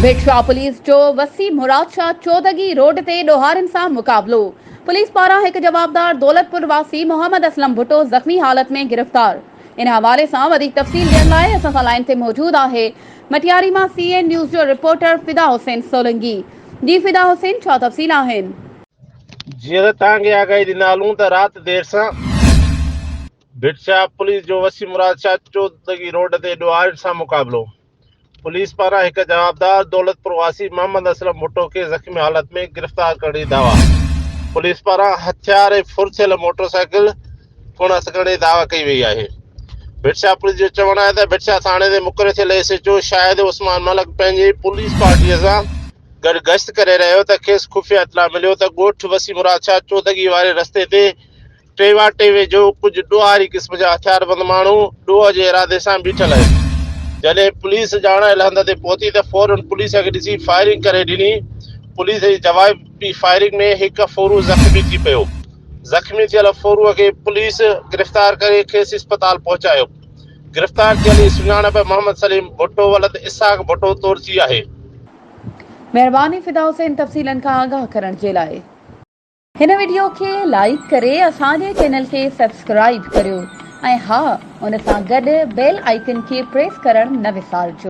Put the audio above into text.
Bhit Shah police جو وسيع Murad Shah Chodgi road تي ڏوهارين سان مقابلو، پوليس پاران هڪ جوابدار دولتپور واسي محمد اسلم ڀٽو زخمي حالت ۾ گرفتار. ان حوالي سان وڌيڪ تفصيل ڏيڻ لاء اسان سان لائين تي موجود آهي مٽياري مان سي اين نيوز جو رپورٽر فدا حسين سولنگي. جي فدا حسين ڇا تفصيل آهن؟ جيئن ته توهان کي آگاهي ڏيندا هلون ته رات دير سان ڀٽشاهه پوليس جو وسيع مراد شاهه چودڳي روڊ تي ڏوهارين سان مقابلو. پوليس پاران هڪ جوابدار دولتپور واسي محمد اسلم ڀٽو کي زخمي حالت ۾ گرفتار ڪرڻ جي دعويٰ، پوليس پاران هٿيار ۽ ڦر ٿيل موٽر سائيڪل پڻ هٿ ڪرڻ جي دعويٰ ڪئي وئي آهي. ڀٽشاهه پوليس جو چوڻ آهي ته ڀٽشاهه ٿاڻي تي مقرر ٿيل S H O Shahid Usman Malik پنهنجي پوليس پارٽي سان گڏ گشت ڪري رهيو ته کيس خفيه اطلاع مليو ته ڳوٺ وسيع مراد شاهه چودڳي واري رستي تي ٽيواٽي ويجهو ڪجهه ڏوهاري قسم جا هٿياربند ماڻهو ڏوهه جي ارادي سان بيٺل آهن. جڏهن پوليس ڄاڻايل هنڌ تي پهتي ته فورن پوليس کي ڏسي فائرنگ ڪري ڏني. پوليس جي جوابي فائرنگ ۾ هڪ ڦورو زخمي ٿي پيو. زخمي ٿيل ڦوروء کي پوليس گرفتار ڪري کيس اسپتال پهچايو. گرفتار ٿيل جي سڃاڻپ محمد سليم ڀٽو ولد اسحاق ڀٽو طور ٿي آهي. مهرباني فدا حسين تفصيلن کان آگاهه ڪرڻ جي لاء. هن وڊيو کي لائيڪ ڪري اسان جي چينل کي سبسڪرائيب ڪريو ۽ ها ان سان گڏ بيل آئيڪن کي پريس ڪرڻ نه وسارجو.